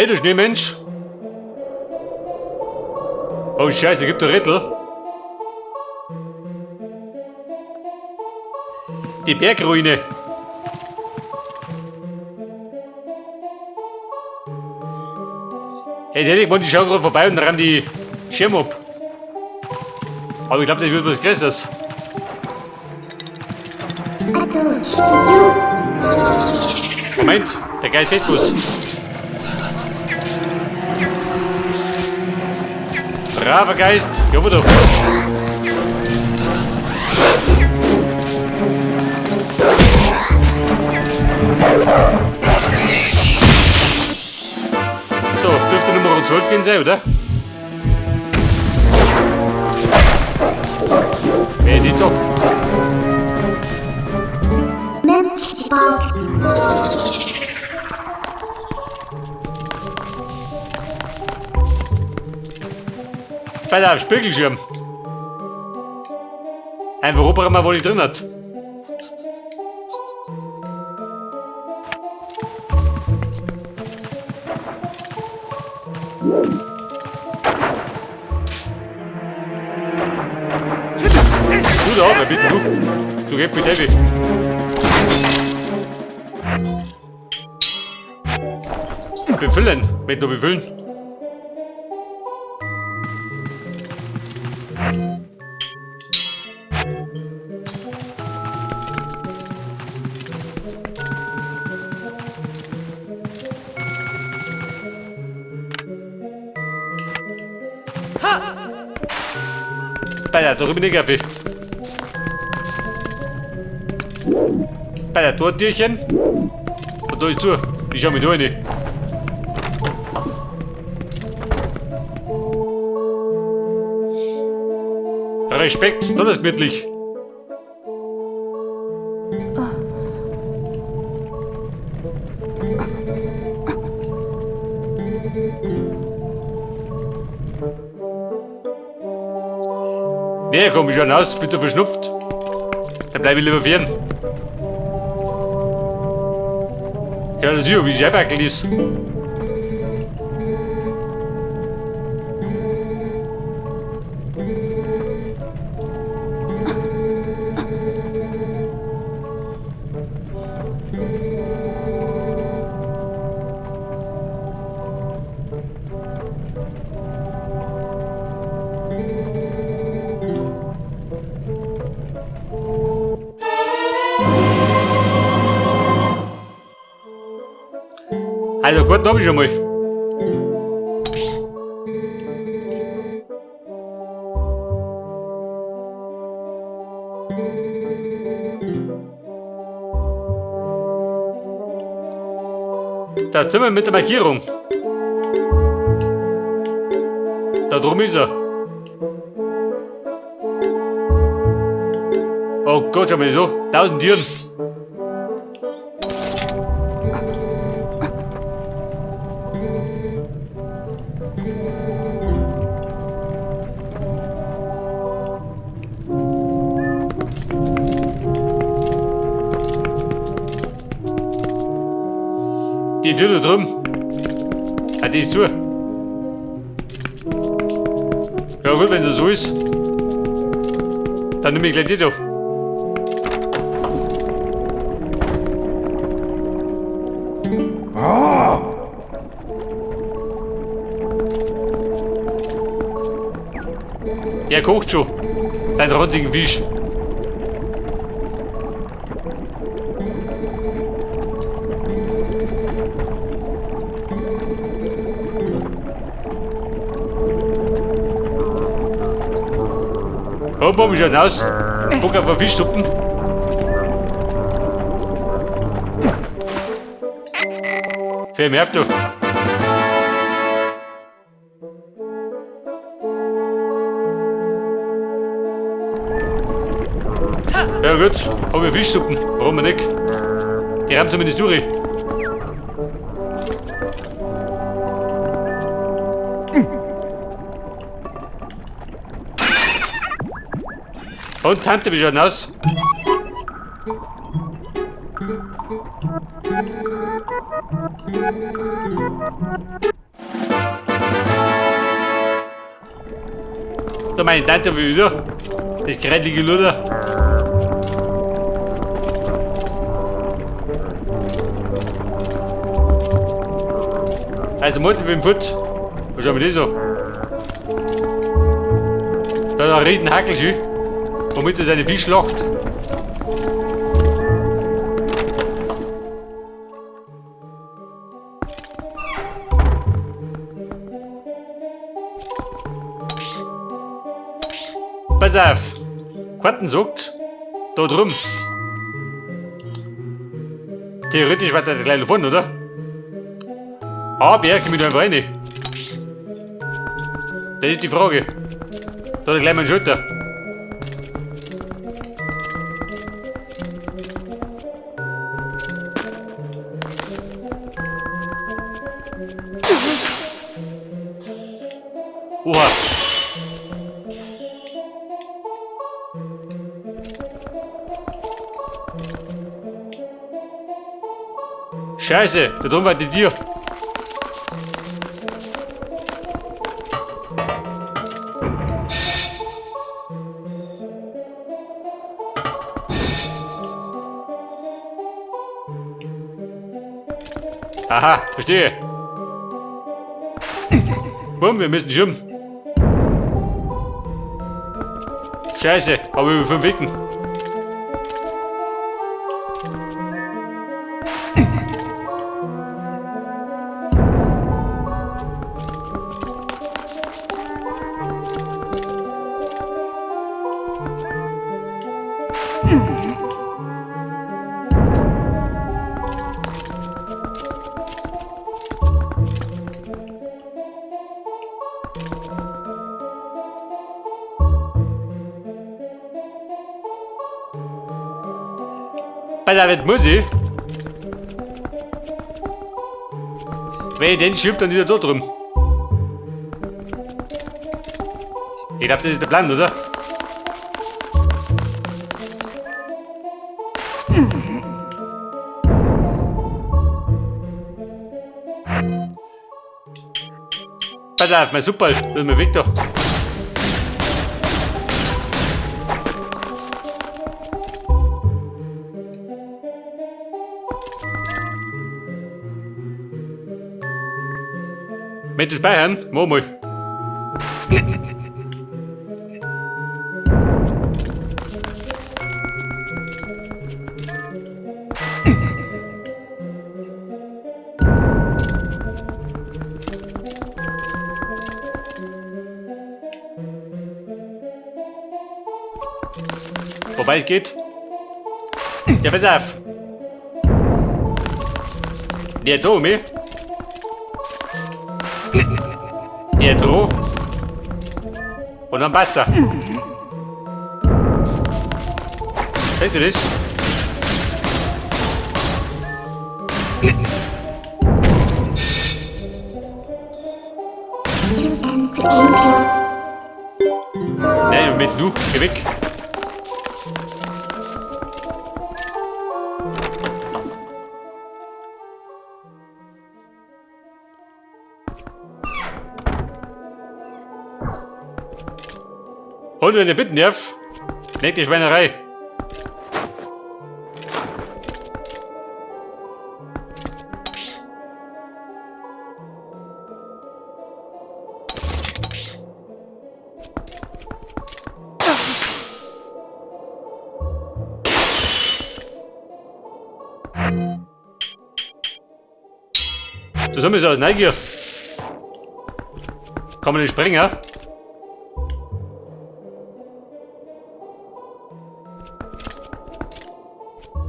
Hey, du Schneemensch! Oh Scheiße, gibt der Rittel. Die Bergruine. Hey, der ich die schauen gerade vorbei und rammen die Schirm ab. Aber ich glaube, das wird was Größeres. Moment, der Geist geht was. Braver Geist, ja, aber doch. So, dürfte Nummer 12 gehen sein, oder? Wer ist doch? Bei der Spiegelschirm. Einfach rüber, wo nicht drin hat. Du da, wer bist denn du? Du gehst mit Debbie. Befüllen, mit nur befüllen. Bei der drüben Kaffee. Bei der Tortürchen. Und da ist zu. Ich schau mich da rein. Respekt, das ist gemütlich. Nee, komm ich schon aus, bitte verschnupft. Dann bleib ich lieber fern. Ja, das ist ja, wie Scheibackel ist. Also gut, hab ich schon mal. Das Zimmer mit der Markierung. Da drum ist er. Oh Gott, schau mal so. 1000 Tieren. Die Tür da drüben. Ah, die ist zu. Ja gut, wenn das so ist. Dann nehme ich gleich die da. Er kocht schon. Seinen rottigen Fisch. Hopp, hopp, schon aus. Bock auf eine Fischsuppen. Fair mir auf, du. Ja gut, haben wir Fischsuppen, warum nicht? Die haben zumindest durch. Und Tante, wie schaut denn aus? Da meine Tante wieder. Das krätlige Luder. Also Mutter mit dem Futt. Was haben wir das so? Da ist ein riesen Hackelschü, womit er seine Fisch schlacht. Pass auf! Karten sagt, da drum. Theoretisch war der gleich davon, oder? Aber er kommt einfach rein. Das ist die Frage. Da hat er gleich mal einen Schulter. Oha. Scheiße, da drüben war die Tür. Aha, verstehe. Bumm, wir müssen schwimmen. Scheiße, aber über 5 Wicken. Pass auf, jetzt muss ich. Wenn ich den schieb, dann ist er da drüben. Ich glaub, das ist der Plan, oder? Pass auf, mein Super, das ist mir weg da. Möchtest du speichern? Mach mal. Wobei es geht. Ja, pass auf. Der da, mir. Der da. Und dann passt er. Seht ihr das? Nein, mit du, geh weg. Und wenn ihr bitten darf, legt die Schweinerei. Das haben wir so aus Neugier. Kann man nicht springen, ja?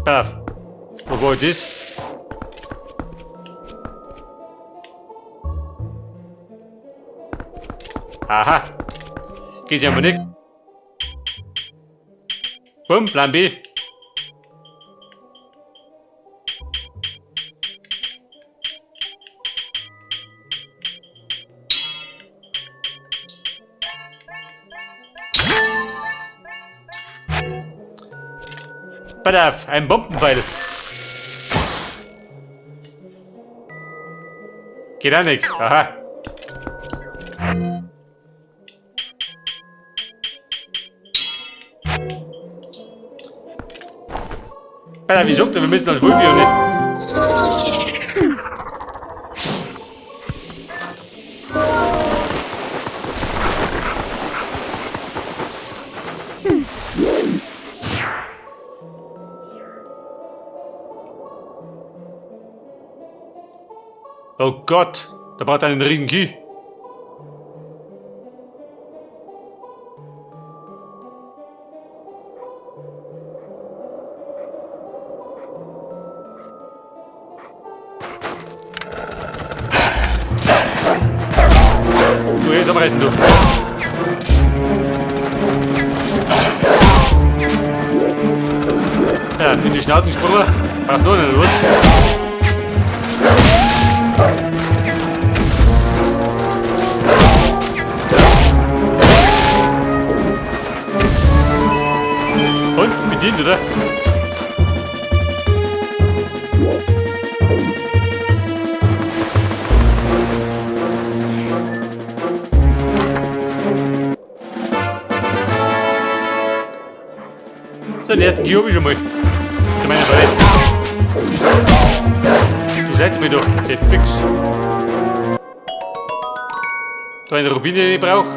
Pass auf. Wo war das? Aha. Geht ja mal nicht. Bumm, Plan B. Pass auf, ein Bombenpfeil. Geht auch nicht. Aha. Alter, wie sagt er, wir müssen als Wolf hier nicht. Oh Gott, da braucht er einen riesen Key. Du, jetzt am Reisen, du. Ja, in die Schnauzen gesprungen. Braucht nur einen Lust. Und? Bedient, oder? So, den ersten Key hab ich schon mal. Zu meiner bereit. Du schlägst mich doch. Sehr fix. Da eine Rubine, die ich brauche.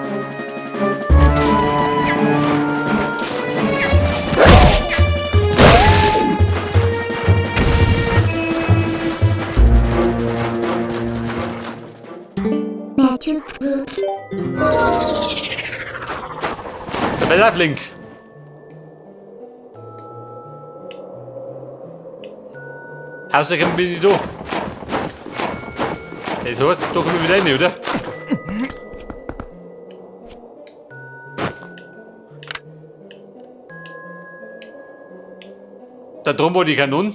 Magic Fruits. Der Bella Link. Außerdem bin ich da. Das heißt, da kommen wir wieder rein, oder? Da drum war die Kanonen.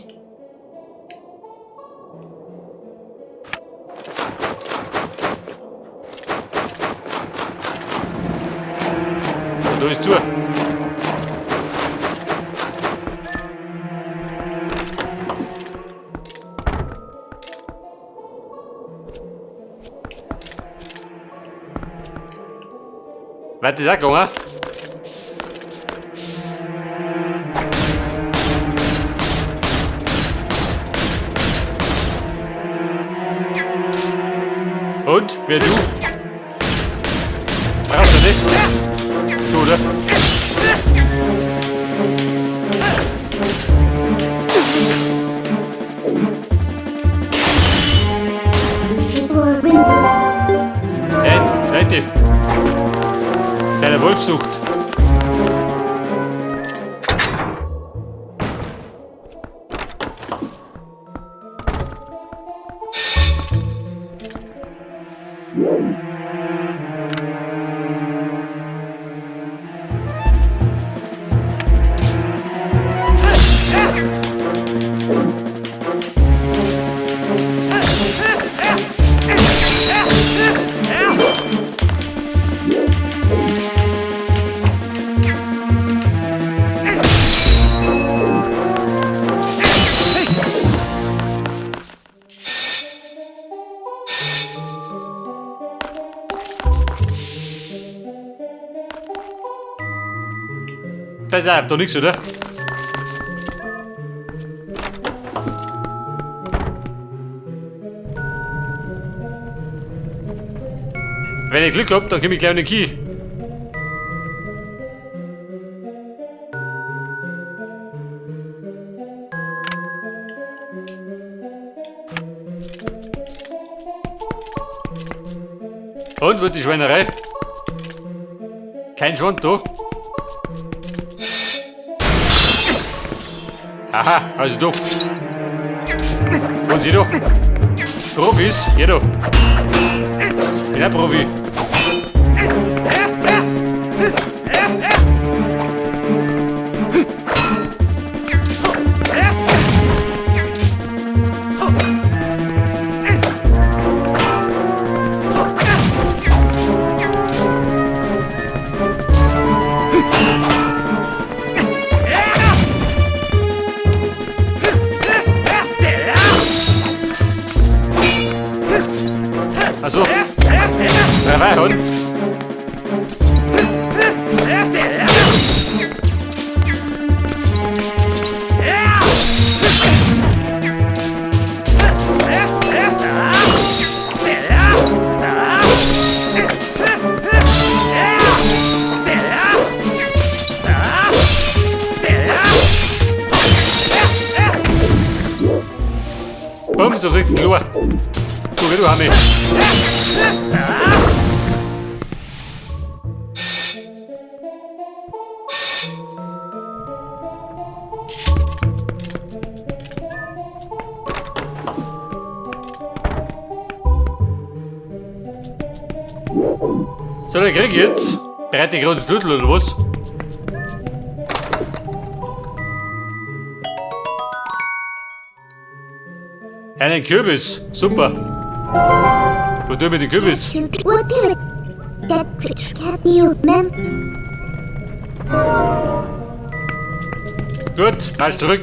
Da ist zu. Wird das auch gegangen? Und? Wer du? Brauchst du nicht? Du, oder? Nein, Seite. Deine Wolfsucht. Pass auf, da nix, oder? Wenn ich Glück hab, dann komm ich gleich an den Key. Und wird die Schweinerei? Kein Schwand da. Aha, also du. Und sie da. Profis, geh da. Bin auch Profi. Also, drei Bums, und kriegst Klo. Du, geh du, Hami. So, dann krieg ich jetzt 30 Grad Schlüssel oder was? Einen Kürbis, super. Was tue ich mit dem Kürbis? Gut, marsch zurück.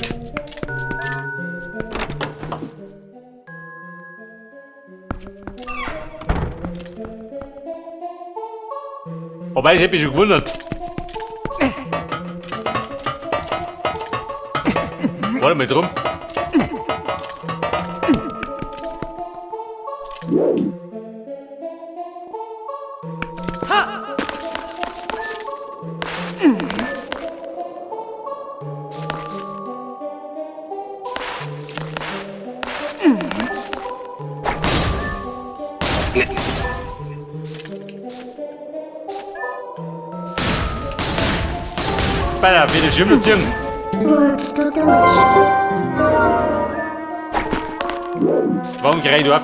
Wobei, ich hätte mich schon gewundert. Warte mal drum. Bei der Schirm ziehen. Warum krieg ich auf?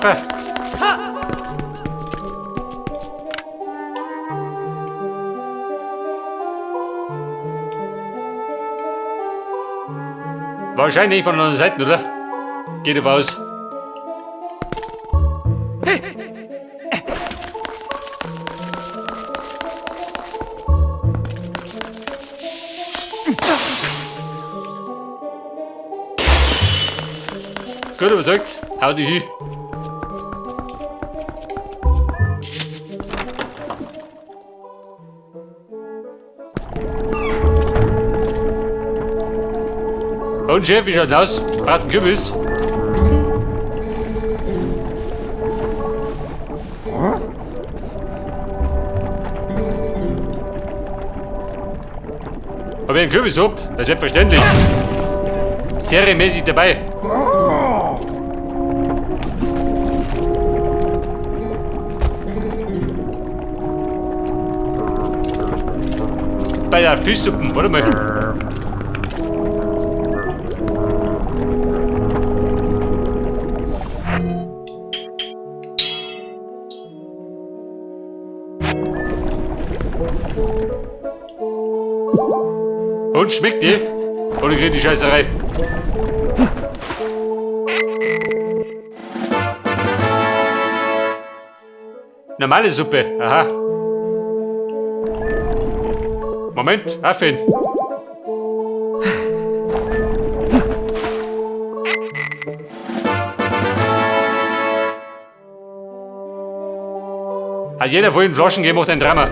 Wahrscheinlich von der Seite, oder? Geht auf aus. Gut überzeugt, hau die hin. Und Chef, wie schaut denn aus? Braten Kürbis? Ob ich einen Kürbis hab? Das ist selbstverständlich. Serienmäßig dabei. Bei der Fischsuppen, warte mal. Und schmeckt die? Oder kriegt die Scheißerei? Normale Suppe, aha. Moment, Affin. Hat jeder vorhin Flaschen gegeben, macht ein Drama.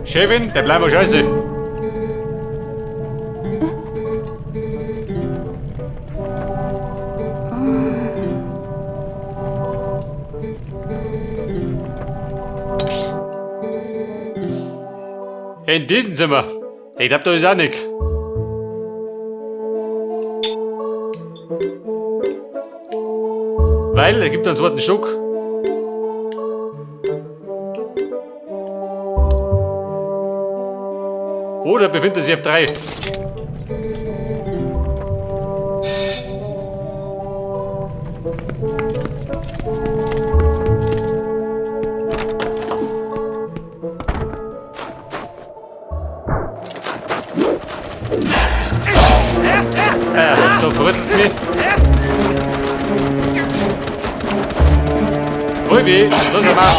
Chefin, der bleibt scheiße. In diesem Zimmer. Ich glaub, da ist auch nichts. Weil, es gibt einen zweiten Stock. Oder befindet er sich auf 3? So verrüttelt mich. Wolfi, los mal.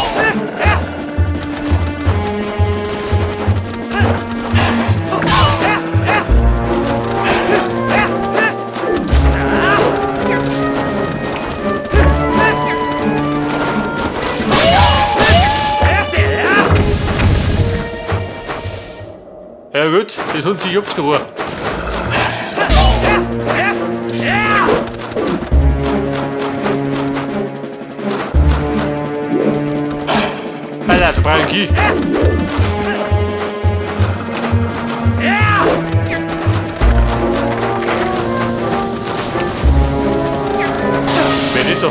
Ja gut, das Hund sich abgestochen. Alter, Brauche ich einen Key. Benito.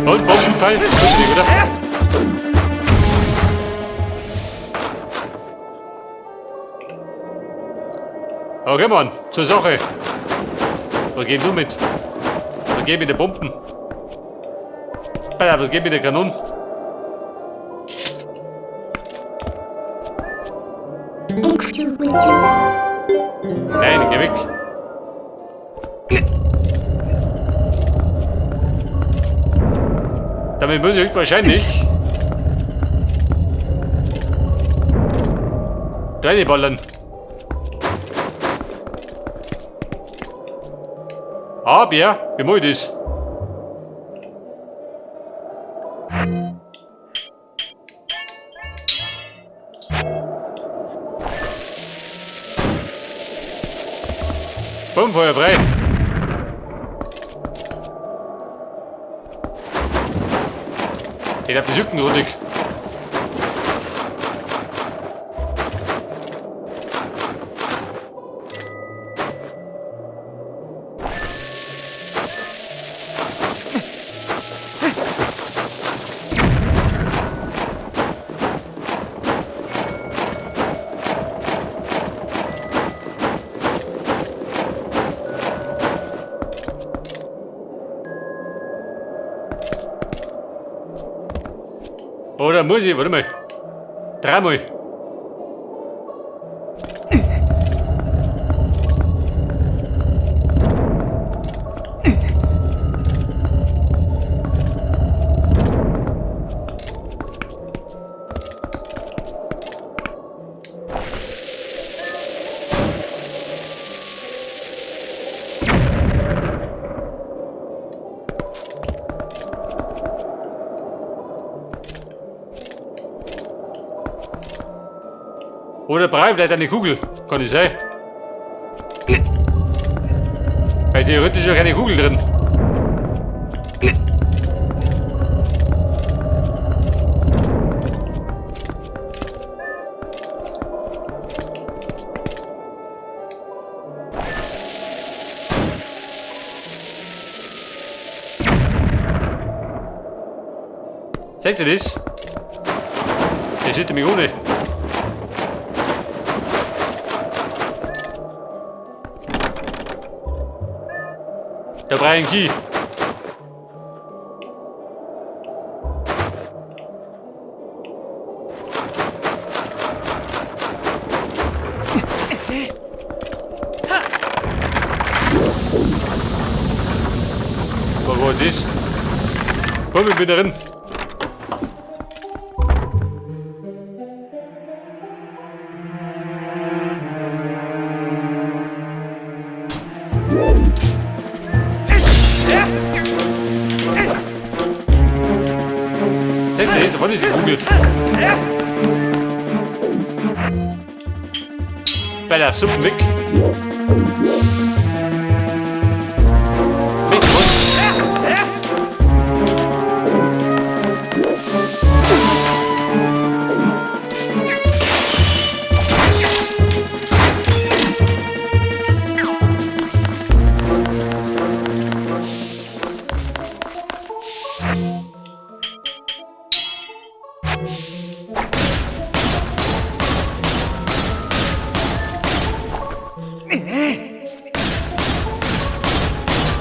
Und Bombenpfeil. Lustig, oder? Okay, Mann, zur Sache. Was geht du mit? Was geht mit den Bomben? Alter, was geht mit der Kanone? Nein, geh weg. Damit muss ich wahrscheinlich reinballern. Aber, wie mach ich das? Bumm, Feuer frei. Ich hab die Rücken ruttig. Oder muss ich, warte mal. Dreimal. Oder brauche ich vielleicht eine Kugel? Kann nicht sein. Weil theoretisch ist ja keine Kugel drin. Seht ihr das? Der steht nämlich ohne. Da brauche ich einen Key. Wo war das? Komm, ich bin drin. Seht ihr das? Da vorne ist die Kugel. Bei der Suppe weg. Weg, was?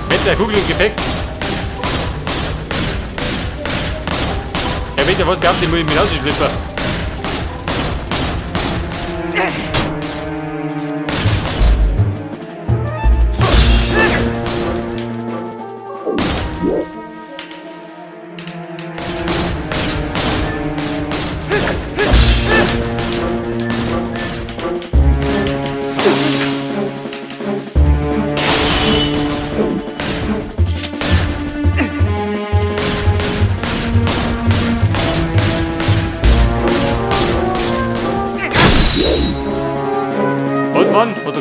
Mit der Kugel im Gepäck. Ja, wenn der was gehabt, ich muss mich rausschlippen.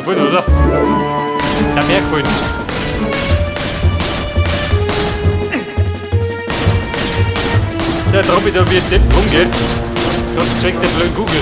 gefallen, oder? Der mir gefallen. Der Trombi da wie ein Depp rumgeht. Dort checkt der blöden Kugel.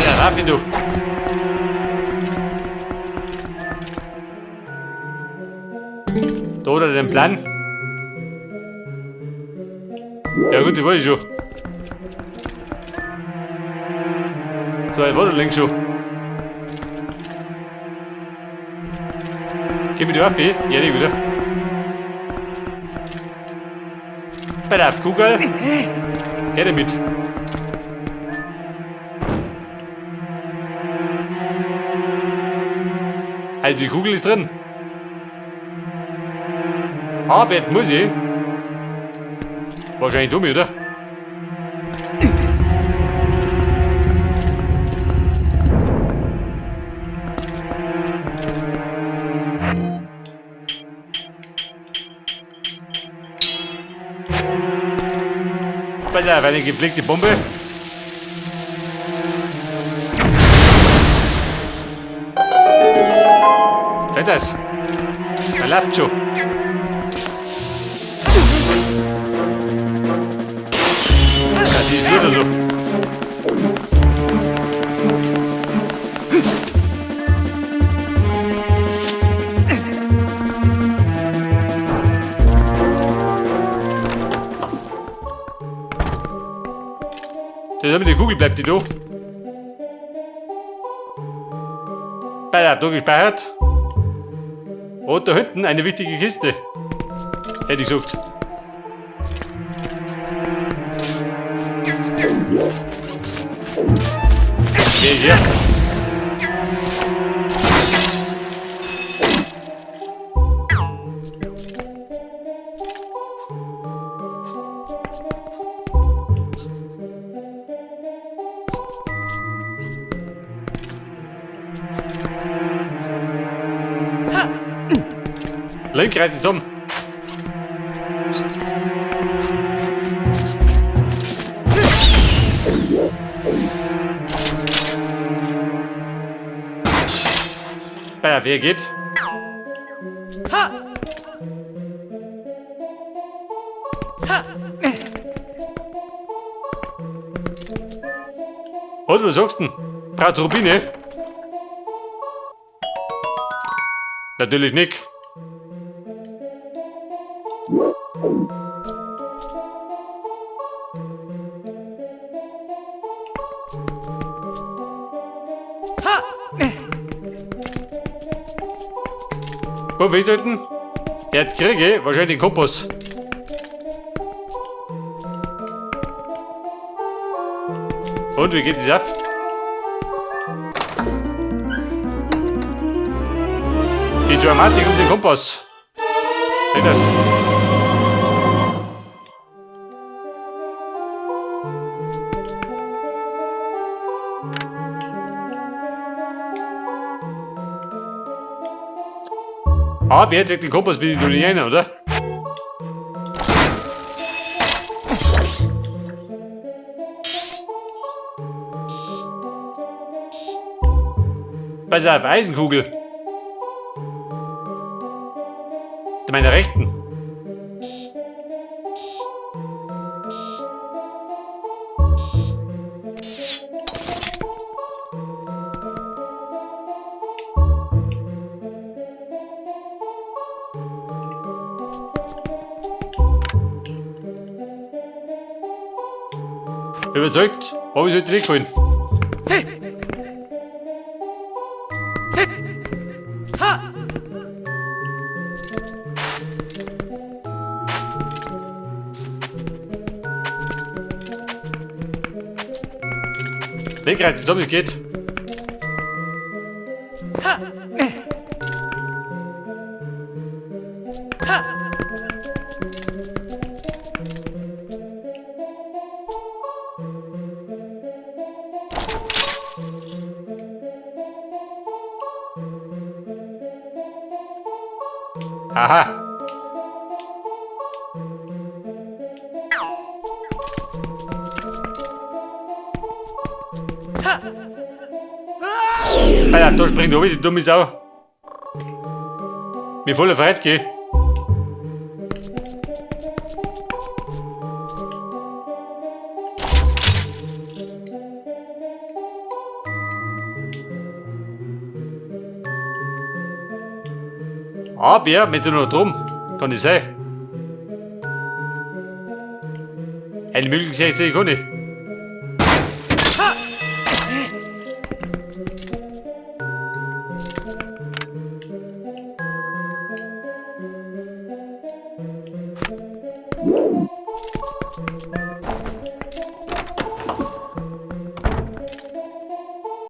Ja, rápido. Da hat er den Plan. Ja gut, die weiß ich schon. So, ich war schon längst schon. Geh mir die auf, ja, nicht wieder. Bei der Kugel. Her damit. Also die Kugel ist drin. Aber jetzt muss ich. Wahrscheinlich dumm, oder? Pass auf, eine gepflegte Bombe. Seht das? Er läuft schon. Ja, die ist nur so. Das mit der Kugel bleibt die da. Bei der da gespeichert. Und da hinten eine wichtige Kiste. Hätte ich gesagt. Geh ich her. Link reißt zusammen. Ja, wer geht? Ha! Ha! Und was sagst du denn? Braucht Rubine? Natürlich nicht. Wo will ich denn? Jetzt kriege ich wahrscheinlich den Kompass. Und wie geht es ab? Die Dramatik um den Kompass. Seht das? Aber jetzt den Kompass bin ich noch nicht rein, oder? Pass auf, Eisenkugel. Zu meiner Rechten. Überzeugt, aber ich sollte nicht gefallen. Lenkrad, zusammen, es geht. Aha. Alter, da springt obi, die dumme Sau. Mir voller Freude, gell? Aber mit noch drum, kann ich sein. Eine Möglichkeit sehe ich auch nicht.